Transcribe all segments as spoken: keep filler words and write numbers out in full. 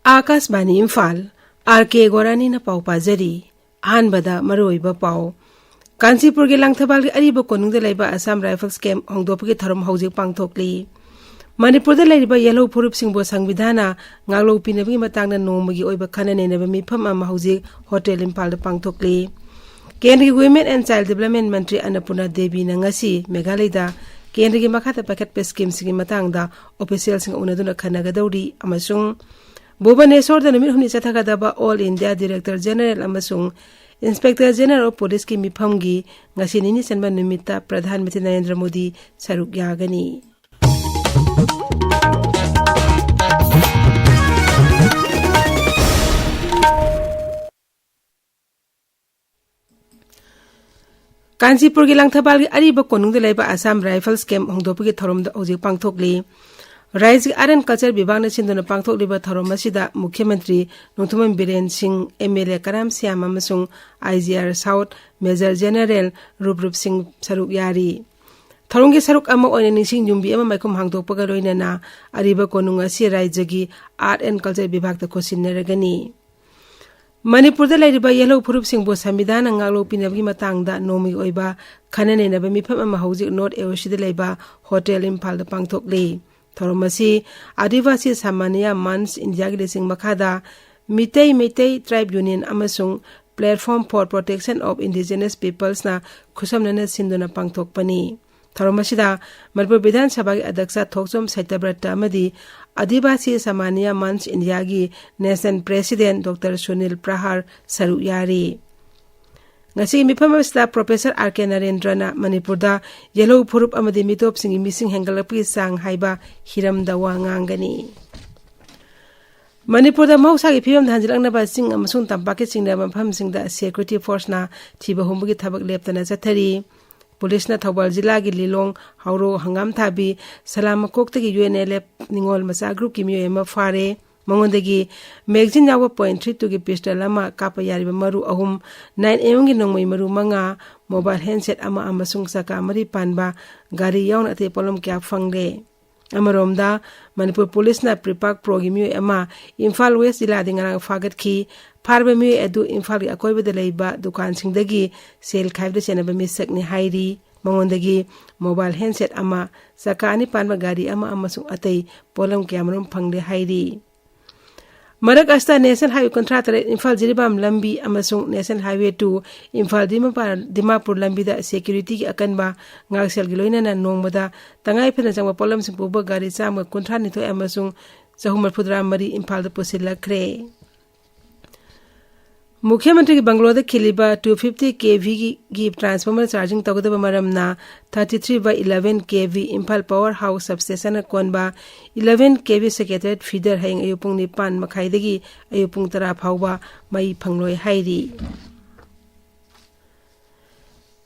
ꯑꯥꯀꯥꯁꯕꯥꯅꯤ Imphal, R ꯀꯦ ꯒꯣꯔꯥꯅꯤꯅ ꯄꯥꯎ ꯄꯥꯖꯔꯤ꯫ ꯑꯍꯥꯟꯕꯗ ꯃꯔꯨꯑꯣꯏꯕ ꯄꯥꯎ꯫ ꯀꯥꯟꯆꯤꯄꯨꯔꯒꯤ ꯂꯥꯡꯊꯕꯥꯜꯒꯤ ꯑꯔꯤꯕ ꯀꯣꯅꯨꯡꯗ ꯂꯩꯕ ꯑꯁꯥꯝ ꯔꯥꯏꯐꯜꯁ ꯀꯦꯝꯞ ꯍꯣꯡꯗꯣꯛꯄꯒꯤ ꯊꯧꯔꯝ ꯍꯧꯖꯤꯛ ꯄꯥꯡꯊꯣꯛꯂꯤ꯫ ꯃꯅꯤꯄꯨꯔꯗ ꯂꯩꯔꯤꯕ ꯌꯦꯜꯍꯧ ꯐꯨꯔꯨꯞꯁꯤꯡꯕꯨ ꯁꯪꯕꯤꯙꯥꯅ ꯉꯥꯛꯂꯧ ꯄꯤꯅꯕꯒꯤ ꯃꯇꯥꯡꯗ ꯅꯣꯡꯃꯒꯤ ꯑꯣꯏꯕ ꯈꯟꯅ ꯅꯩꯅꯕ ꯃꯤꯐꯝ ꯑꯃ ꯍꯧꯖꯤꯛ ꯍꯣꯇꯦꯜ ꯏꯝꯐꯥꯜꯗ ꯄꯥꯡꯊꯣꯛꯂꯤ꯫ ꯀꯦꯟꯗ꯭ꯔꯒꯤ Women and Child Development ꯃꯟꯇ꯭ꯔꯤ ꯑꯟꯅꯄꯨꯔꯅꯥ ꯗꯦꯕꯤꯅ ꯉꯁꯤ ꯃꯦꯘꯥꯂꯌꯗ ꯀꯦꯟꯗ꯭ꯔꯒꯤ ꯃꯈꯥꯗ ꯄꯥꯏꯈꯠꯄ ꯁ꯭ꯀꯤꯝꯁꯤꯡꯒꯤ ꯃꯇꯥꯡꯗ ꯑꯣꯐꯤꯁꯤꯌꯦꯜꯁꯤꯡꯒ ꯎꯅꯗꯨꯅ ꯈꯟꯅꯒꯗꯧꯔꯤ ꯑꯃꯁꯨꯡ ꯚꯨꯕꯅꯦꯁꯣꯔꯗ ꯅꯨꯃꯤꯠ ꯍꯨꯝꯅꯤ ꯆꯠꯊꯒꯗꯕ All India Director General ꯑꯃꯁꯨꯡ Inspector General of Policeꯀꯤ ꯃꯤꯐꯝꯒꯤ ꯉꯁꯤ ꯅꯤꯅꯤ ꯆꯟꯕ ꯅꯨꯃꯤꯠꯇ ꯄ꯭ꯔꯙꯥꯟ ꯃꯟꯇ꯭ꯔꯤ ꯅꯔꯦꯟꯗ꯭ꯔ ꯃꯣꯗꯤ ꯁꯔꯨꯛ ꯌꯥꯒꯅꯤ꯫ ꯀꯥꯟꯆꯤꯄꯨꯔꯒꯤ ꯂꯥꯡꯊꯕꯥꯜꯒꯤ ꯑꯔꯤꯕ ꯀꯣꯅꯨꯡꯗ ꯂꯩꯕ ꯑꯁꯥꯝ ꯔꯥꯏꯐꯜꯁ ꯀꯦꯝꯞ ꯍꯣꯡꯗꯣꯛꯄꯒꯤ ꯊꯧꯔꯝꯗ ꯍꯧꯖꯤꯛ ꯄꯥꯡꯊꯣꯛꯂꯤ꯫ ꯔꯥꯏꯖꯒꯤ Art and Culture ꯕꯤꯚꯥꯒꯅ ꯁꯤꯟꯗꯨꯅ ꯄꯥꯡꯊꯣꯛꯂꯤꯕ ꯊꯧꯔꯝ ꯑꯁꯤꯗ ꯃꯨꯈ꯭ꯌ ꯃꯟꯇ꯭ꯔꯤ Nongthombam Biren Singh, M L A Karam Shyam ꯑꯃꯁꯨꯡ I G R south major general Rup Rup Singh ꯁꯔꯨꯛ ꯌꯥꯔꯤ꯫ ꯊꯧꯔꯝꯒꯤ ꯁꯔꯨꯛ ꯑꯃ ꯑꯣꯏꯅ ꯅꯤꯡꯁꯤꯡ ꯌꯨꯝꯕꯤ ꯑꯃ ꯃꯥꯏꯈꯨꯝ ꯍꯥꯡꯗꯣꯛꯄꯒ ꯂꯣꯏꯅꯅ ꯑꯔꯤꯕ ꯀꯣꯅꯨꯡ ꯑꯁꯤ ꯔꯥꯏꯖꯒꯤ Art and Culture ꯕꯤꯚꯥꯒꯇ ꯈꯨꯠꯁꯤꯟꯅꯔꯒꯅꯤ꯫ ꯃꯅꯤꯄꯨꯔꯗ ꯂꯩꯔꯤꯕ ꯌꯦꯜꯍꯧ ꯐꯨꯔꯨꯞꯁꯤꯡꯕꯨ ꯁꯪꯕꯤꯙꯥꯟꯅ ꯉꯥꯛꯂꯧ ꯄꯤꯅꯕꯒꯤ ꯃꯇꯥꯡꯗ ꯅꯣꯡꯃꯒꯤ ꯑꯣꯏꯕ ꯈꯟꯅ ꯅꯩꯅꯕ ꯃꯤꯐꯝ ꯑꯃ ꯍꯧꯖꯤꯛ ꯅꯣꯔꯠ ꯑꯦ ꯑꯣ ꯁꯤꯗ ꯂꯩꯕ ꯍꯣꯇꯦꯜ ꯏꯝꯐꯥꯜꯗ ꯄꯥꯡꯊꯣꯛꯂꯤ꯫ ꯊꯧꯔꯝ ꯑꯁꯤ ꯑꯥꯗꯤꯕꯥꯁꯤ ꯁꯥꯃꯥꯅꯤꯌꯥ ꯃꯟꯆ ꯏꯟꯗꯤꯌꯥꯒꯤ ꯂꯨꯆꯤꯡ ꯃꯈꯥꯗ ꯃꯤꯇꯩ ꯃꯩꯇꯩ ꯇ꯭ꯔꯥꯏꯕ ꯌꯨꯅꯤꯌꯟ ꯑꯃꯁꯨꯡ Platform for Protection of Indigenous Peoplesꯅ ꯈꯨꯠꯁꯝꯅꯅ ꯁꯤꯟꯗꯨꯅ ꯄꯥꯡꯊꯣꯛꯄꯅꯤ꯫ ꯊꯧꯔꯝ ꯑꯁꯤꯗ ꯃꯅꯤꯄꯨꯔ ꯕꯤꯙꯥꯟ ꯁꯚꯥꯒꯤ ꯑꯗ꯭ꯌꯛꯁ ꯊꯣꯛꯆꯣꯝ ꯁꯇ꯭ꯌꯕ꯭ꯔꯇ ꯑꯃꯗꯤ ꯑꯥꯗꯤꯕꯥꯁꯤ ꯁꯥꯃꯥꯅꯤꯌꯥ ꯃꯟꯆ ꯏꯟꯗꯤꯌꯥꯒꯤ ꯅꯦꯁꯅꯦꯜ ꯄ꯭ꯔꯦꯁꯤꯗꯦꯟꯠ ꯗꯣꯛꯇꯔ ꯁꯨꯅꯤꯜ ꯄ꯭ꯔꯍꯥꯔ ꯁꯔꯨꯛ ꯌꯥꯔꯤ꯫ ꯉꯁꯤꯒꯤ ꯃꯤꯐꯝ ꯑꯁꯤꯗ ꯄ꯭ꯔꯣꯐꯦꯁꯔ ꯑꯥꯔ ꯀꯦ ꯅꯔꯦꯟꯗ꯭ꯔꯅ ꯃꯅꯤꯄꯨꯔꯗ ꯌꯦꯜꯍꯧ ꯐꯨꯔꯨꯞ ꯑꯃꯗꯤ ꯃꯤꯇꯣꯞꯁꯤꯡꯒꯤ ꯃꯤꯁꯤꯡ ꯍꯦꯟꯒꯠꯂꯛꯄꯒꯤ ꯆꯥꯡ ꯍꯥꯏꯕ ꯍꯤꯔꯝꯗ ꯋꯥ ꯉꯥꯡꯒꯅꯤ꯫ ꯃꯅꯤꯄꯨꯔꯗ ꯃꯍꯧꯁꯥꯒꯤ ꯐꯤꯕꯝꯗ ꯍꯟꯖꯤꯜꯂꯛꯅꯕ ꯆꯤꯡ ꯑꯃꯁꯨꯡ ꯇꯝꯄꯥꯛꯀꯤ ꯆꯤꯡꯗ ꯃꯐꯝꯁꯤꯡꯗ ꯁꯦꯀ꯭ꯌꯨꯔꯤꯇꯤ ꯐꯣꯔꯁꯅ ꯊꯤꯕ ꯍꯨꯝꯕꯒꯤ ꯊꯕꯛ ꯂꯦꯞꯇꯅ ꯆꯠꯊꯔꯤ꯫ ꯄꯨꯂꯤꯁꯅ ꯊꯧꯕꯥꯜ ꯖꯤꯂꯥꯒꯤ ꯂꯤꯂꯣꯡ, ꯍꯥꯎꯔꯣ, ꯍꯪꯒꯥꯝꯊꯥꯕꯤ, ꯁꯂꯥꯃꯀꯣꯛꯇꯒꯤ ꯌꯨ ꯑꯦꯟ ꯑꯦꯜ ꯑꯦꯐ ꯅꯤꯉꯣꯜ ꯃꯆꯥ ꯒ꯭ꯔꯨꯞꯀꯤ ꯃꯤꯑꯣꯏ ꯑꯃ ꯐꯥꯔꯦ꯫ ꯃꯉꯣꯟꯗꯒꯤ ꯃꯦꯒꯖꯤꯟ ꯌꯥꯎꯕ ꯄꯣꯏꯟꯠ ꯊ꯭ꯔꯤ ꯇꯨꯒꯤ ꯄꯤꯁꯇꯜ ꯑꯃ, ꯀꯥꯞꯄ ꯌꯥꯔꯤꯕ ꯃꯔꯨ ꯑꯍꯨꯝ, ꯅꯥꯏꯟ ꯑꯦꯝ ꯑꯦꯝꯒꯤ ꯅꯣꯡꯃꯩ ꯃꯔꯨ ꯃꯉꯥ, ꯃꯣꯕꯥꯏꯜ ꯍꯦꯟꯁꯦꯠ ꯑꯃ ꯑꯃꯁꯨꯡ ꯆꯀꯥ ꯃꯔꯤ ꯄꯥꯟꯕ ꯒꯥꯔꯤ ꯌꯥꯎꯅ ꯑꯇꯩ ꯄꯣꯠꯂꯝ ꯀꯌꯥ ꯐꯪꯂꯦ꯫ ꯑꯃꯔꯣꯝꯗ, ꯃꯅꯤꯄꯨꯔ ꯄꯨꯂꯤꯁꯅ ꯄ꯭ꯔꯤꯄꯥꯛ ꯄ꯭ꯔꯣꯒꯤ ꯃꯤꯑꯣꯏ ꯑꯃ ꯏꯝꯐꯥꯜ ꯋꯦꯁ ꯖꯤꯂꯥꯗꯒꯤ ꯉꯔꯥꯡ ꯐꯥꯒꯠꯈꯤ꯫ ꯐꯥꯔꯕ ꯃꯤꯑꯣꯏ ꯑꯗꯨ ꯏꯝꯐꯥꯜꯒꯤ ꯑꯀꯣꯏꯕꯗ ꯂꯩꯕ ꯗꯨꯀꯥꯟꯁꯤꯡꯗꯒꯤ ꯁꯦꯜ ꯈꯥꯏꯕꯗ ꯆꯦꯟꯅꯕ ꯃꯤꯁꯛꯅꯤ ꯍꯥꯏꯔꯤ꯫ ꯃꯉꯣꯟꯗꯒꯤ ꯃꯣꯕꯥꯏꯜ ꯍꯦꯟꯁꯦꯠ ꯑꯃ, ꯆꯀꯥ ꯑꯅꯤ ꯄꯥꯟꯕ ꯒꯥꯔꯤ ꯑꯃ ꯑꯃꯁꯨꯡ ꯑꯇꯩ ꯄꯣꯠꯂꯝ ꯀꯌꯥꯃꯔꯨꯝ ꯐꯪꯂꯦ ꯍꯥꯏꯔꯤ꯫ ꯃꯔꯛ ꯑꯁꯤꯗ ꯅꯦꯁꯅꯦꯜ ꯍꯥꯏꯋꯦ ꯀꯨꯟꯊ꯭ꯔꯥ ꯇꯔꯦꯠ ꯏꯝꯐꯥꯜ ꯖꯤꯔꯤꯕꯥꯝ ꯂꯝꯕꯤ ꯑꯃꯁꯨꯡ national highway two Imphal Dimapur, Dimapur ꯂꯝꯕꯤꯗ ꯁꯦꯀ꯭ꯌꯨꯔꯤꯇꯤꯒꯤ ꯑꯀꯟꯕ ꯉꯥꯛꯁꯦꯜꯒꯤ ꯂꯣꯏꯅꯅ ꯅꯣꯡꯃꯗ ꯇꯉꯥꯏ ꯐꯗꯅ ꯆꯪꯕ ꯄꯣꯠꯂꯝꯁꯤꯡ ꯄꯨꯕ ꯒꯥꯔꯤ ꯆꯥꯝꯃ ꯀꯨꯟꯊ꯭ꯔꯥ ꯅꯤꯊꯣꯏ ꯑꯃꯁꯨꯡ ꯆꯍꯨꯝ ꯃꯔꯤꯐꯨꯇꯔꯥ ꯃꯔꯤ ꯏꯝꯐꯥꯜꯗ ꯄꯨꯁꯤꯜꯂꯛꯈ꯭ꯔꯦ꯫ ꯃꯨꯈ꯭ꯌ ꯃꯟꯇ꯭ꯔꯤꯒꯤ ꯕꯪꯒꯂꯣꯗ ꯈꯤꯜꯂꯤꯕ two fifty KV ꯒꯤ transformer charging ꯇꯧꯒꯗꯕ ꯃꯔꯝꯅ thirty three by eleven KV Imphal power house substationꯅ ꯀꯣꯟꯕ eleven KV secretariat feeder ꯍꯌꯦꯡ ꯑꯌꯨꯛ ꯄꯨꯡ ꯅꯤꯄꯥꯟ ꯃꯈꯥꯏꯗꯒꯤ ꯑꯌꯨꯛ ꯄꯨꯡ ꯇꯔꯥ ꯐꯥꯎꯕ ꯃꯩ ꯐꯪꯂꯣꯏ ꯍꯥꯏꯔꯤ꯫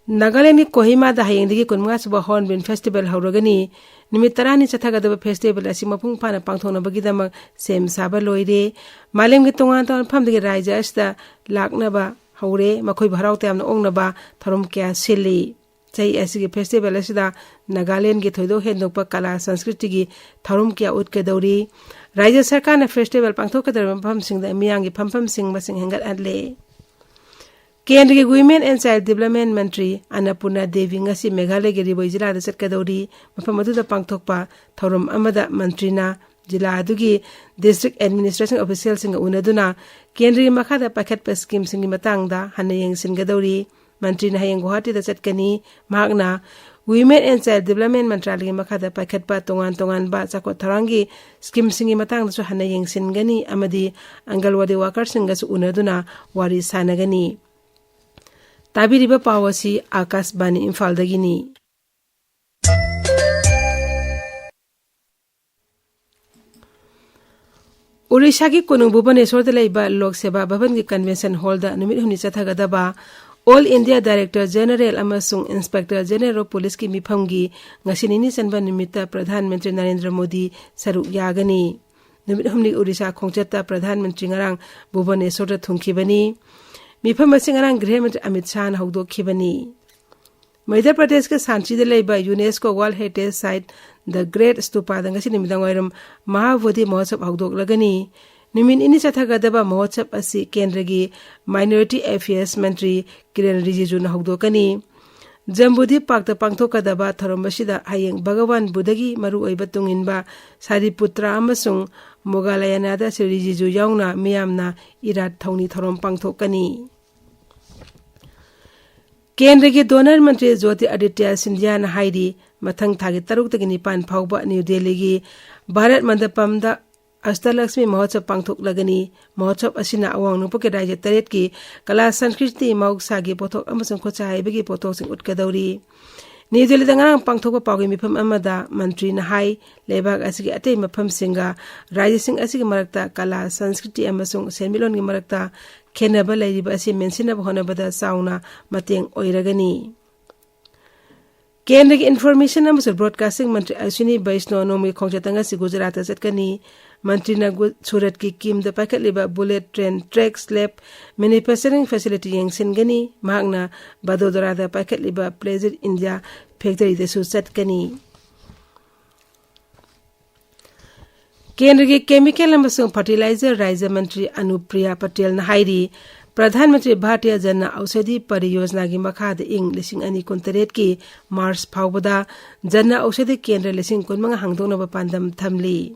ꯅꯥꯒꯥꯂꯦꯟꯒꯤ ꯀꯣꯍꯤꯃꯥꯗ ꯍꯌꯦꯡꯗꯒꯤ ꯀꯨꯟꯃꯉꯥ ꯁꯨꯕ Hornbill Festival ꯍꯧꯔꯒꯅꯤ꯫ ꯅꯨꯃꯤꯠ ꯇꯔꯥꯅꯤ ꯆꯠꯊꯒꯗꯕ festival ꯑꯁꯤ ꯃꯄꯨꯡ ꯐꯥꯅ ꯄꯥꯡꯊꯣꯛꯅꯕꯒꯤꯗꯃꯛ ꯁꯦꯝ ꯁꯥꯕ ꯂꯣꯏꯔꯦ꯫ ꯃꯥꯂꯦꯝꯒꯤ ꯇꯣꯉꯥꯟ ꯇꯣꯉꯥꯟꯕ ꯃꯐꯝꯗꯒꯤ ꯔꯥꯏꯖ꯭ꯌ ꯑꯁꯤꯗ ꯂꯥꯛꯅꯕ ꯍꯧꯔꯦ꯫ ꯃꯈꯣꯏꯕꯨ ꯍꯔꯥꯎ ꯇꯌꯥꯝꯅ ꯑꯣꯛꯅꯕ ꯊꯧꯔꯝ ꯀꯌꯥ ꯁꯤꯜꯂꯤ꯫ ꯆꯍꯤ ꯑꯁꯤꯒꯤ festival ꯑꯁꯤꯗ ꯅꯥꯒꯥꯂꯦꯟꯒꯤ ꯊꯣꯏꯗꯣꯛ ꯍꯦꯟꯗꯣꯛꯄ ꯀꯂꯥ ꯁꯪꯁꯀ꯭ꯔꯤꯇꯤꯒꯤ ꯊꯧꯔꯝ ꯀꯌꯥ ꯎꯠꯀꯗꯧꯔꯤ꯫ ꯔꯥꯏꯖ꯭ꯌ ꯁꯔꯀꯥꯔꯅ festival ꯄꯥꯡꯊꯣꯛꯀꯗꯧꯔꯤꯕ ꯃꯐꯝꯁꯤꯡꯗ ꯃꯤꯌꯥꯝꯒꯤ ꯐꯝꯐꯝꯁꯤꯡ ꯃꯁꯤꯡ ꯍꯦꯟꯒꯠꯍꯜꯂꯦ꯫ ꯀꯦꯟꯗ꯭ꯔꯒꯤ Women and Child Development ꯃꯟꯇ꯭ꯔꯤ ꯑꯟꯅꯄꯨꯔꯅꯥ ꯗꯦꯕꯤ ꯉꯁꯤ ꯃꯦꯘꯥꯂꯌꯒꯤ ꯔꯤꯕꯣꯏ ꯖꯤꯂꯥꯗ ꯆꯠꯀꯗꯧꯔꯤ꯫ ꯃꯐꯝ ꯑꯗꯨꯗ ꯄꯥꯡꯊꯣꯛꯄ ꯊꯧꯔꯝ ꯑꯃꯗ ꯃꯟꯇ꯭ꯔꯤꯅ ꯖꯤꯂꯥ ꯑꯗꯨꯒꯤ district administration officialꯁꯤꯡꯒ ꯎꯅꯗꯨꯅ ꯀꯦꯟꯗ꯭ꯔꯒꯤ ꯃꯈꯥꯗ ꯄꯥꯏꯈꯠꯄ schemeꯁꯤꯡꯒꯤ ꯃꯇꯥꯡꯗ ꯍꯟꯅ ꯌꯦꯡꯁꯤꯟꯒꯗꯧꯔꯤ꯫ ꯃꯟꯇ꯭ꯔꯤꯅ ꯍꯌꯦꯡ ꯒꯨꯋꯥꯍꯥꯇꯤꯗ ꯆꯠꯀꯅꯤ꯫ ꯃꯍꯥꯛꯅ Women and Child Development ꯃꯟꯇ꯭ꯔꯥꯂꯌꯒꯤ ꯃꯈꯥꯗ ꯄꯥꯏꯈꯠꯄ ꯇꯣꯉꯥꯟ ꯇꯣꯉꯥꯟꯕ ꯆꯥꯎꯈꯠ ꯊꯧꯔꯥꯡꯒꯤ schemeꯁꯤꯡꯒꯤ ꯃꯇꯥꯡꯗꯁꯨ ꯍꯟꯅ ꯌꯦꯡꯁꯤꯟꯒꯅꯤ ꯑꯃꯗꯤ ꯑꯪꯒꯜꯋꯥꯗꯤ workerꯁꯤꯡꯒꯁꯨ ꯎꯅꯗꯨꯅ ꯋꯥꯔꯤ ꯁꯥꯟꯅꯒꯅꯤ꯫ ꯇꯥꯕꯤꯔꯤꯕ ꯄꯥꯎ ꯑꯁꯤ ꯑꯥꯀꯥꯁꯕꯥꯅꯤ ꯏꯝꯐꯥꯜꯗꯒꯤꯅꯤ꯫ ꯑꯣꯔꯤꯁꯥꯒꯤ ꯀꯣꯅꯨꯡ ꯚꯨꯕꯅꯦꯁꯣꯔꯗ ꯂꯩꯕ ꯂꯣꯛ ꯁꯦꯕꯥ ꯚꯕꯟꯒꯤ convention hallꯗ ꯅꯨꯃꯤꯠ ꯍꯨꯝꯅꯤ ꯆꯠꯊꯒꯗꯕ All India Director General ꯑꯃꯁꯨꯡ Inspector General of Policeꯀꯤ ꯃꯤꯐꯝꯒꯤ ꯉꯁꯤ ꯅꯤꯅꯤ ꯆꯟꯕ ꯅꯨꯃꯤꯠꯇ ꯄ꯭ꯔꯙꯥꯟ ꯃꯟꯇ꯭ꯔꯤ ꯅꯔꯦꯟꯗ꯭ꯔ ꯃꯣꯗꯤ ꯁꯔꯨꯛ ꯌꯥꯒꯅꯤ꯫ ꯅꯨꯃꯤꯠ ꯍꯨꯝꯅꯤ ꯑꯣꯔꯤꯁꯥ ꯈꯣꯡꯆꯠꯇ ꯄ꯭ꯔꯙꯥꯟ ꯃꯟꯇ꯭ꯔꯤ ꯉꯔꯥꯡ ꯚꯨꯕꯅꯦꯁꯣꯔꯗ ꯊꯨꯡꯈꯤꯕꯅꯤ꯫ ꯃꯤꯐꯝ ꯑꯁꯤ ꯉꯔꯥꯡ ꯒ꯭ꯔꯤꯍ ꯃꯟꯇ꯭ꯔꯤ ꯑꯃꯤꯠ ꯁꯥꯍꯅ ꯍꯧꯗꯣꯛꯈꯤꯕꯅꯤ꯫ ꯃꯙ꯭ꯌ ꯄ꯭ꯔꯗꯦꯁꯀꯤ ꯁꯥꯟꯆꯤꯗ ꯂꯩꯕ UNESCO World Heritage Site The Great Stupaꯗ ꯉꯁꯤ ꯅꯨꯃꯤꯗꯥꯡ ꯋꯥꯏꯔꯝ ꯃꯍꯥꯕꯣꯙꯤ ꯃꯍꯣꯠꯁꯕ ꯍꯧꯗꯣꯛꯂꯒꯅꯤ꯫ ꯅꯨꯃꯤꯠ ꯅꯤꯅꯤ ꯆꯠꯊꯒꯗꯕ ꯃꯍꯣꯠꯁꯕ ꯑꯁꯤ ꯀꯦꯟꯗ꯭ꯔꯒꯤ Minority Affairs ꯃꯟꯇ꯭ꯔꯤ ꯀꯤꯔꯟ ꯔꯤꯖꯤꯖꯨꯅ ꯍꯧꯗꯣꯛꯀꯅꯤ꯫ ꯖꯝꯕꯨꯗꯤꯞ ꯄꯥꯛꯇ ꯄꯥꯡꯊꯣꯛꯀꯗꯕ ꯊꯧꯔꯝ ꯑꯁꯤꯗ ꯍꯌꯦꯡ ꯚꯒꯋꯥꯟ ꯕꯨꯙꯒꯤ ꯃꯔꯨꯑꯣꯏꯕ ꯇꯨꯡꯏꯟꯕ ꯁꯥꯔꯤꯄꯨꯇ꯭ꯔ ꯑꯃꯁꯨꯡ ꯃꯣꯒꯥꯂꯌꯅꯥꯗ ꯁ꯭ꯔꯤ ꯔꯤꯖꯤꯖꯨ ꯌꯥꯎꯅ ꯃꯤꯌꯥꯝꯅ ꯏꯔꯥꯠ ꯊꯧꯅꯤ ꯊꯧꯔꯝ ꯄꯥꯡꯊꯣꯛꯀꯅꯤ꯫ ꯀꯦꯟꯗ꯭ꯔꯒꯤ ꯗꯣꯅꯔ ꯃꯟꯇ꯭ꯔꯤ ꯖꯣꯇꯤ ꯑꯗꯤꯇ꯭ꯌ ꯁꯤꯟꯙꯤꯌꯥꯅ ꯍꯥꯏꯔꯤ, ꯃꯊꯪ ꯊꯥꯒꯤ ꯇꯔꯨꯛꯇꯒꯤ ꯅꯤꯄꯥꯟ ꯐꯥꯎꯕ ꯅ꯭ꯌꯨ ꯗꯦꯜꯂꯤꯒꯤ ꯚꯥꯔꯠ ꯃꯟꯗꯄꯝꯗ ꯑꯁꯇꯂꯛꯁꯃꯤ ꯃꯍꯣꯠꯁꯕ ꯄꯥꯡꯊꯣꯛꯂꯒꯅꯤ꯫ ꯃꯍꯣꯠꯁꯕ ꯑꯁꯤꯅ ꯑꯋꯥꯡ ꯅꯣꯡꯄꯣꯛꯀꯤ ꯔꯥꯖ꯭ꯌ ꯇꯔꯦꯠꯀꯤ ꯀꯂꯥ, ꯁꯪꯁꯀ꯭ꯔꯤꯇꯤ, ꯃꯍꯧꯁꯥꯒꯤ ꯄꯣꯠꯊꯣꯛ ꯑꯃꯁꯨꯡ ꯈꯨꯠꯁꯥ ꯍꯩꯕꯒꯤ ꯄꯣꯠꯊꯣꯛꯁꯤꯡ ꯎꯠꯀꯗꯧꯔꯤ꯫ ꯅ꯭ꯌꯨ ꯗꯦꯜꯂꯤꯗ ꯉꯔꯥꯡ ꯄꯥꯡꯊꯣꯛꯄ ꯄꯥꯎꯒꯤ ꯃꯤꯐꯝ ꯑꯃꯗ ꯃꯟꯇ꯭ꯔꯤꯅ ꯍꯥꯏ, ꯂꯩꯕꯥꯛ ꯑꯁꯤꯒꯤ ꯑꯇꯩ ꯃꯐꯝꯁꯤꯡꯒ ꯔꯥꯖ꯭ꯌꯁꯤꯡ ꯑꯁꯤꯒꯤ ꯃꯔꯛꯇ ꯀꯂꯥ, ꯁꯪꯁꯀ꯭ꯔꯤꯇꯤ ꯑꯃꯁꯨꯡ ꯁꯦꯟꯃꯤꯠꯂꯣꯟꯒꯤ ꯃꯔꯛꯇ ꯈꯦꯟꯅꯕ ꯂꯩꯔꯤꯕ ꯑꯁꯤ ꯃꯦꯟꯁꯤꯟꯅꯕ ꯍꯣꯠꯅꯕꯗ ꯆꯥꯎꯅ ꯃꯇꯦꯡ ꯑꯣꯏꯔꯒꯅꯤ꯫ ꯀꯦꯟꯗ꯭ꯔꯒꯤ ꯏꯟꯐꯣꯔꯃꯦꯁꯟ ꯑꯃꯁꯨꯡ ꯕ꯭ꯔꯣꯗꯀꯥꯁꯇꯤꯡ ꯃꯟꯇ꯭ꯔꯤ ꯑꯁ꯭ꯋꯤꯅꯤ ꯕꯩꯁꯅꯣ ꯅꯣꯡꯃꯒꯤ ꯈꯣꯡꯆꯠꯇ ꯉꯁꯤ ꯒꯨꯖꯔꯥꯠꯇ ꯆꯠꯀꯅꯤ꯫ ꯃꯟꯇ꯭ꯔꯤꯅ ꯒꯨ-, ꯁꯨꯔꯠꯀꯤ ꯀꯤꯝꯗ ꯄꯥꯏꯈꯠꯂꯤꯕ bullet train track slab manufacturing facility ꯌꯦꯡꯁꯤꯟꯒꯅꯤ꯫ ꯃꯍꯥꯛꯅ ꯕꯗꯣꯗꯔꯥꯗ ꯄꯥꯏꯈꯠꯂꯤꯕ ꯄ꯭ꯂꯦꯖꯤꯠ ꯏꯟꯗꯤꯌꯥ ꯐꯦꯛꯇꯔꯤꯗꯁꯨ ꯆꯠꯀꯅꯤ꯫ ꯀꯦꯟꯗ꯭ꯔꯒꯤ ꯀꯦꯃꯤꯀꯦꯜ ꯑꯃꯁꯨꯡ ꯐꯔꯇꯤꯂꯥꯏꯖꯔ ꯔꯥꯖ꯭ꯌ ꯃꯟꯇ꯭ꯔꯤ ꯑꯅꯨꯄ꯭ꯔꯤꯌꯥ ꯄꯇꯦꯜꯅ ꯍꯥꯏꯔꯤ, ꯄ꯭ꯔꯙꯥꯟ ꯃꯟꯇ꯭ꯔꯤ ꯚꯥꯔꯇꯤꯌ ꯖꯟ ꯑꯧꯁꯥꯙꯤ ꯄꯔꯤꯌꯣꯖꯅꯥꯒꯤ ꯃꯈꯥꯗ ꯏꯪ ꯂꯤꯁꯤꯡ ꯑꯅꯤ ꯀꯨꯟꯇꯔꯦꯠꯀꯤ ꯃꯥꯔꯆ ꯐꯥꯎꯕꯗ ꯖꯟ ꯑꯧꯁꯥꯙꯤ ꯀꯦꯟꯗ꯭ꯔ ꯂꯤꯁꯤꯡ ꯀꯨꯟꯃꯉꯥ ꯍꯥꯡꯗꯣꯛꯅꯕ ꯄꯥꯟꯗꯝ ꯊꯝꯂꯤ꯫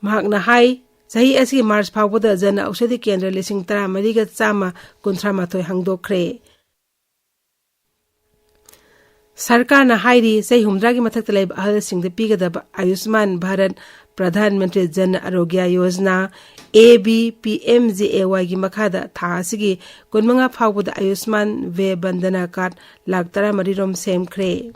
ꯃꯍꯥꯛꯅ ꯍꯥꯏ, ꯆꯍꯤ ꯑꯁꯤꯒꯤ ꯃꯥꯔꯆ ꯐꯥꯎꯕꯗ ꯖꯟ ꯑꯧꯁꯥꯙꯤ ꯀꯦꯟꯗ꯭ꯔ ꯂꯤꯁꯤꯡ ꯇꯔꯥꯃꯔꯤꯒ ꯆꯥꯝꯃ ꯀꯨꯟꯊ꯭ꯔꯥ ꯃꯥꯊꯣꯏ ꯍꯥꯡꯗꯣꯛꯈ꯭ꯔꯦ꯫ ꯁꯔꯀꯥꯔꯅ ꯍꯥꯏꯔꯤ, ꯆꯍꯤ ꯍꯨꯝꯗ꯭ꯔꯥꯒꯤ ꯃꯊꯛꯇ ꯂꯩꯕ ꯑꯍꯜꯁꯤꯡꯗ ꯄꯤꯒꯗꯕ ꯑꯌꯨꯁꯃꯥꯟ Bharat Pradhan Mantri Jan ꯑꯔꯣꯒ꯭ꯌ Yojana, A B P M J A Y ꯒꯤ ꯃꯈꯥꯗ ꯊꯥ ꯑꯁꯤꯒꯤ ꯀꯨꯟꯃꯉꯥ ꯐꯥꯎꯕꯗ ꯑꯌꯨꯁꯃꯥꯟ ꯚꯦ ꯕꯟꯗꯅꯥ ꯀꯥꯔꯗ ꯂꯥꯈ ꯇꯔꯥꯃꯔꯤ ꯔꯣꯝ ꯁꯦꯝꯈ꯭ꯔꯦ꯫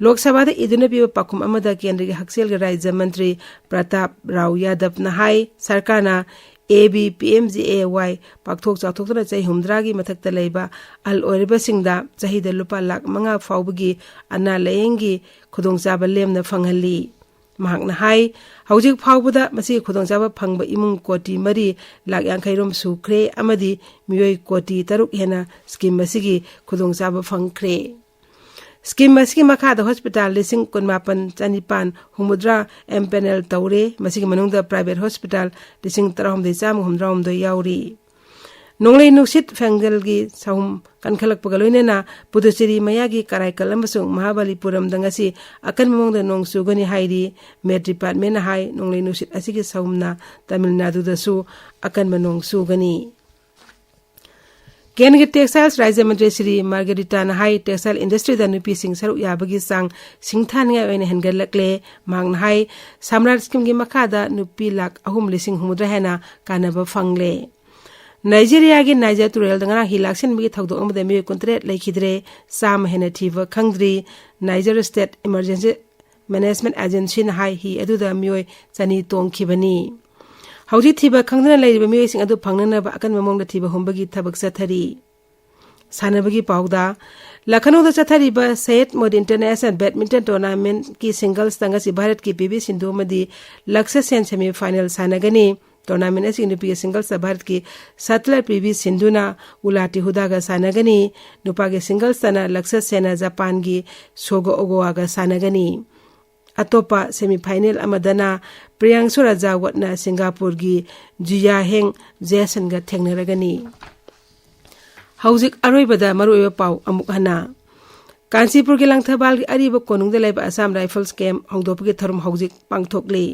ꯂꯣꯛ ꯁꯚꯥꯗ ꯏꯗꯨꯅ ꯄꯤꯕ ꯄꯥꯎꯈꯨꯝ ꯑꯃꯗ ꯀꯦꯟꯗ꯭ꯔꯒꯤ ꯍꯛꯁꯦꯜꯒꯤ ꯔꯥꯖ꯭ꯌ ꯃꯟꯇ꯭ꯔꯤ ꯄ꯭ꯔꯇꯥꯞ ꯔꯥꯎ ꯌꯥꯗꯕꯅ ꯍꯥꯏ, ꯁꯔꯀꯥꯔꯅ A B P M J A Y ꯄꯥꯛꯊꯣꯛ ꯆꯥꯎꯊꯣꯛꯇꯨꯅ ꯆꯍꯤ ꯍꯨꯝꯗ꯭ꯔꯥꯒꯤ ꯃꯊꯛꯇ ꯂꯩꯕ ꯑꯍꯜ ꯑꯣꯏꯔꯕꯁꯤꯡꯗ ꯆꯍꯤꯗ ꯂꯨꯄꯥ ꯂꯥꯈ ꯃꯉꯥ ꯐꯥꯎꯕꯒꯤ ꯑꯅꯥ ꯂꯥꯌꯦꯡꯒꯤ ꯈꯨꯗꯣꯡꯆꯥꯕ ꯂꯦꯝꯅ ꯐꯪꯍꯜꯂꯤ꯫ ꯃꯍꯥꯛꯅ ꯍꯥꯏ, ꯍꯧꯖꯤꯛ ꯐꯥꯎꯕꯗ ꯃꯁꯤꯒꯤ ꯈꯨꯗꯣꯡꯆꯥꯕ ꯐꯪꯕ ꯏꯃꯨꯡ ꯀꯣꯇꯤ ꯃꯔꯤ ꯂꯥꯛ ꯌꯥꯡꯈꯩ ꯔꯣꯝ ꯁꯨꯈ꯭ꯔꯦ ꯑꯃꯗꯤ ꯃꯤꯑꯣꯏ ꯀꯣꯇꯤ ꯇꯔꯨꯛ ꯍꯦꯟꯅ ꯁ꯭ꯀꯤꯝ ꯑꯁꯤꯒꯤ ꯈꯨꯗꯣꯡꯆꯥꯕ ꯐꯪꯈ꯭ꯔꯦ꯫ ꯁ꯭ꯀꯤꯝ ꯑꯁꯤꯒꯤ ꯃꯈꯥꯗ ꯍꯣꯁꯄꯤꯇꯥꯜ ꯂꯤꯁꯤꯡ ꯀꯨꯟꯃꯥꯄꯟ ꯆꯅꯤꯄꯥꯟ ꯍꯨꯝꯐꯨꯇꯔꯥ ꯑꯦꯝꯄꯦꯅꯦꯜ ꯇꯧꯔꯦ꯫ ꯃꯁꯤꯒꯤ ꯃꯅꯨꯡꯗ ꯄ꯭ꯔꯥꯏꯚꯦꯠ ꯍꯣꯁꯄꯤꯇꯥꯜ ꯂꯤꯁꯤꯡ ꯇꯔꯥꯍꯨꯝꯗꯣꯏ ꯆꯥꯝꯃ ꯍꯨꯝꯐꯨꯇꯔꯥꯍꯨꯝꯗꯣꯏ ꯌꯥꯎꯔꯤ꯫ ꯅꯣꯡꯂꯩ ꯅꯨꯡꯁꯤꯠ ꯐꯦꯡꯖꯜꯒꯤ ꯁꯍꯨꯝ ꯀꯟꯈꯠꯂꯛꯄꯒ ꯂꯣꯏꯅꯅ ꯄꯨꯗꯨꯆꯦꯔꯤ ꯃꯌꯥꯒꯤ ꯀꯔꯥꯏꯀꯜ ꯑꯃꯁꯨꯡ ꯃꯍꯥꯕꯂꯤꯄꯨꯔꯝꯗ ꯉꯁꯤ ꯑꯀꯟꯕ ꯃꯑꯣꯡꯗ ꯅꯣꯡ ꯆꯨꯒꯅꯤ ꯍꯥꯏꯔꯤ꯫ ꯃꯦꯠ ꯗꯤꯄꯥꯔꯠꯃꯦꯟꯅ ꯍꯥꯏ, ꯅꯣꯡꯂꯩ ꯅꯨꯡꯁꯤꯠ ꯑꯁꯤꯒꯤ ꯁꯍꯨꯝꯅ ꯇꯥꯃꯤꯜ ꯅꯥꯗꯨꯗꯁꯨ ꯑꯀꯟꯕ ꯅꯣꯡ ꯆꯨꯒꯅꯤ꯫ ꯀꯦꯟꯗ꯭ꯔꯒꯤ ꯇꯦꯛꯁꯇꯥꯏꯜꯁ ꯔꯥꯖ꯭ꯌ ꯃꯟꯇ꯭ꯔꯤ ꯁ꯭ꯔꯤ ꯃꯥꯔꯒꯔꯤꯇꯥꯅ ꯍꯥꯏ, ꯇꯦꯛꯁꯇꯥꯏꯜ ꯏꯟꯗꯁꯇ꯭ꯔꯤꯗ ꯅꯨꯄꯤꯁꯤꯡ ꯁꯔꯨꯛ ꯌꯥꯕꯒꯤ ꯆꯥꯡ ꯁꯤꯡꯊꯥꯅꯤꯡꯉꯥꯏ ꯑꯣꯏꯅ ꯍꯦꯟꯒꯠꯂꯛꯂꯦ꯫ ꯃꯍꯥꯛꯅ ꯍꯥꯏ, ꯁꯝꯔꯥꯠ ꯁ꯭ꯀꯤꯝꯒꯤ ꯃꯈꯥꯗ ꯅꯨꯄꯤ ꯂꯥꯈ ꯑꯍꯨꯝ ꯂꯤꯁꯤꯡ ꯍꯨꯝꯐꯨꯇꯔꯥ ꯍꯦꯟꯅ ꯀꯥꯟꯅꯕ ꯐꯪꯂꯦ꯫ ꯅꯥꯏꯖꯦꯔꯤꯌꯥꯒꯤ ꯅꯥꯏꯖꯔ ꯇꯨꯔꯦꯜꯗ ꯉꯔꯥꯡ ꯍꯤ ꯂꯥꯛꯁꯤꯟꯕꯒꯤ ꯊꯧꯗꯣꯛ ꯑꯃꯗ ꯃꯤꯑꯣꯏ ꯀꯨꯟꯇꯔꯦꯠ ꯂꯩꯈꯤꯗ꯭ꯔꯦ, ꯆꯥꯝꯃ ꯍꯦꯟꯅ ꯊꯤꯕ ꯈꯪꯗ꯭ꯔꯤ꯫ ꯅꯥꯏꯖꯔ ꯁ꯭ꯇꯦꯠ ꯏꯃꯔꯖꯦꯟꯁꯤ ꯃꯦꯅꯦꯖꯃꯦꯟꯠ ꯑꯦꯖꯦꯟꯁꯤꯅ ꯍꯥꯏ, ꯍꯤ ꯑꯗꯨꯗ ꯃꯤꯑꯣꯏ ꯆꯅꯤ ꯇꯣꯡꯈꯤꯕꯅꯤ꯫ ꯍꯧꯖꯤꯛ ꯊꯤꯕ ꯈꯪꯗꯅ ꯂꯩꯔꯤꯕ ꯃꯤꯑꯣꯏꯁꯤꯡ ꯑꯗꯨ ꯐꯪꯅꯅꯕ ꯑꯀꯟꯕ ꯃꯑꯣꯡꯗ ꯊꯤꯕ ꯍꯨꯝꯕꯒꯤ ꯊꯕꯛ ꯆꯠꯊꯔꯤ꯫ ꯁꯥꯟꯅꯕꯒꯤ ꯄꯥꯎꯗ, ꯂꯈꯅꯧꯗ ꯆꯠꯊꯔꯤꯕ ꯁꯌꯦꯗ ꯃꯣꯗꯤ ꯏꯟꯇꯔꯅꯦꯁꯅꯦꯜ ꯕꯦꯗꯃꯤꯟꯇꯟ ꯇꯣꯔꯅꯥꯃꯦꯟꯠꯀꯤ ꯁꯤꯡꯒꯜꯁꯇ ꯉꯁꯤ ꯚꯥꯔꯠꯀꯤ ꯄꯤ ꯚꯤ ꯁꯤꯟꯙꯨ ꯑꯃꯗꯤ ꯂꯛꯁ ꯁꯦꯟ ꯁꯦꯃꯤ ꯐꯥꯏꯅꯦꯜ ꯁꯥꯟꯅꯒꯅꯤ꯫ ꯇꯣꯔꯅꯥꯃꯦꯟꯠ ꯑꯁꯤꯒꯤ ꯅꯨꯄꯤꯒꯤ ꯁꯤꯡꯒꯜꯁꯇ ꯚꯥꯔꯠꯀꯤ ꯁꯠꯂꯔ ꯄꯤ ꯚꯤ ꯁꯤꯟꯙꯨꯅ ꯎꯂꯥꯇꯤ ꯍꯨꯗꯥꯒ ꯁꯥꯟꯅꯒꯅꯤ꯫ ꯅꯨꯄꯥꯒꯤ ꯁꯤꯡꯒꯜꯁꯇꯅ ꯂꯛꯁ ꯁꯦꯟꯅ ꯖꯄꯥꯟꯒꯤ ꯁꯣꯒꯣ ꯑꯣꯒꯣꯋꯥꯒ ꯁꯥꯟꯅꯒꯅꯤ꯫ ꯑꯇꯣꯞꯄ ꯁꯦꯃꯤ ꯐꯥꯏꯅꯦꯜ ꯑꯃꯗꯅ ꯄ꯭ꯔꯤꯌꯥꯡꯁꯨ ꯔꯖꯥꯋꯠꯅ ꯁꯤꯡꯒꯥꯄꯨꯔꯒꯤ ꯖꯨꯌꯥ ꯍꯦꯡ ꯖꯦꯁꯟꯒ ꯊꯦꯡꯅꯔꯒꯅꯤ꯫ ꯍꯧꯖꯤꯛ ꯑꯔꯣꯏꯕꯗ ꯃꯔꯨꯑꯣꯏꯕ ꯄꯥꯎ ꯑꯃꯨꯛ ꯍꯟꯅ꯫ ꯀꯥꯟꯆꯤꯄꯨꯔꯒꯤ ꯂꯪꯊꯕꯥꯜꯒꯤ ꯑꯔꯤꯕ ꯀꯣꯅꯨꯡꯗ ꯂꯩꯕ ꯑꯁꯥꯝ ꯔꯥꯏꯐꯜꯁ ꯀꯦꯝꯞ ꯍꯧꯗꯣꯛꯄꯒꯤ ꯊꯧꯔꯝ ꯍꯧꯖꯤꯛ ꯄꯥꯡꯊꯣꯛꯂꯤ꯫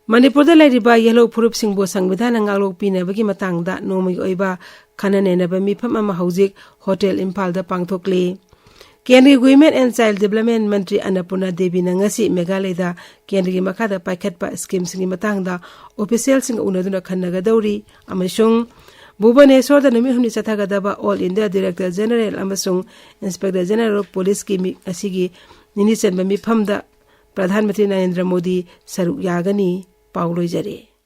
ꯃꯅꯤꯄꯨꯔꯗ ꯂꯩꯔꯤꯕ ꯌꯦꯜꯍꯧ ꯐꯨꯔꯨꯞꯁꯤꯡꯕꯨ ꯁꯪꯕꯤꯙꯥꯟꯅ ꯉꯥꯛꯂꯣꯛꯄꯤꯅꯕꯒꯤ ꯃꯇꯥꯡꯗ ꯅꯣꯡꯃꯒꯤ ꯑꯣꯏꯕ ꯈꯟꯅ ꯅꯩꯅꯕ ꯃꯤꯐꯝ ꯑꯃ ꯍꯧꯖꯤꯛ ꯍꯣꯇꯦꯜ ꯏꯝꯐꯥꯜꯗ ꯄꯥꯡꯊꯣꯛꯂꯤ꯫ ꯀꯦꯟꯗ꯭ꯔꯒꯤ ꯋꯤꯃꯦꯟ ꯑꯦꯟ ꯆꯥꯏꯜ ꯗꯤꯕ꯭ꯂꯞꯃꯦꯟ ꯃꯟꯇ꯭ꯔꯤ ꯑꯟꯅꯄꯨꯔꯅꯥ ꯗꯦꯕꯤꯅ ꯉꯁꯤ ꯃꯦꯘꯥꯂꯌꯗ ꯀꯦꯟꯗ꯭ꯔꯒꯤ ꯃꯈꯥꯗ ꯄꯥꯏꯈꯠꯄ ꯁ꯭ꯀꯤꯝꯁꯤꯡꯒꯤ ꯃꯇꯥꯡꯗ ꯑꯣꯐꯤꯁꯤꯌꯦꯜꯁꯤꯡꯒ ꯎꯅꯗꯨꯅ ꯈꯟꯅꯒꯗꯧꯔꯤ ꯑꯃꯁꯨꯡ ꯚꯨꯕꯅꯦꯁ꯭ꯋꯔꯗ ꯅꯨꯃꯤꯠ ꯍꯨꯝꯅꯤ ꯆꯠꯊꯒꯗꯕ ꯑꯣꯜ ꯏꯟꯗꯤꯌꯥ ꯗꯤꯔꯦꯛꯇꯔ ꯖꯦꯅꯔꯦꯜ ꯑꯃꯁꯨꯡ ꯏꯟꯁꯄꯦꯛꯇꯔ ꯖꯦꯅꯔꯦꯜ ꯑꯣꯐ ꯄꯨꯂꯤꯁꯀꯤ ꯃꯤ-, ꯉꯁꯤꯒꯤ ꯅꯤꯅꯤ ꯆꯟꯕ ꯃꯤꯐꯝꯗ ꯄ꯭ꯔꯙꯥꯟ ꯃꯟꯇ꯭ꯔꯤ ꯅꯔꯦꯟꯗ꯭ꯔ ꯃꯣꯗꯤ ꯁꯔꯨꯛ ꯌꯥꯒꯅꯤ꯫ ꯄꯥꯎ ꯂꯣꯏꯖꯔꯦ꯫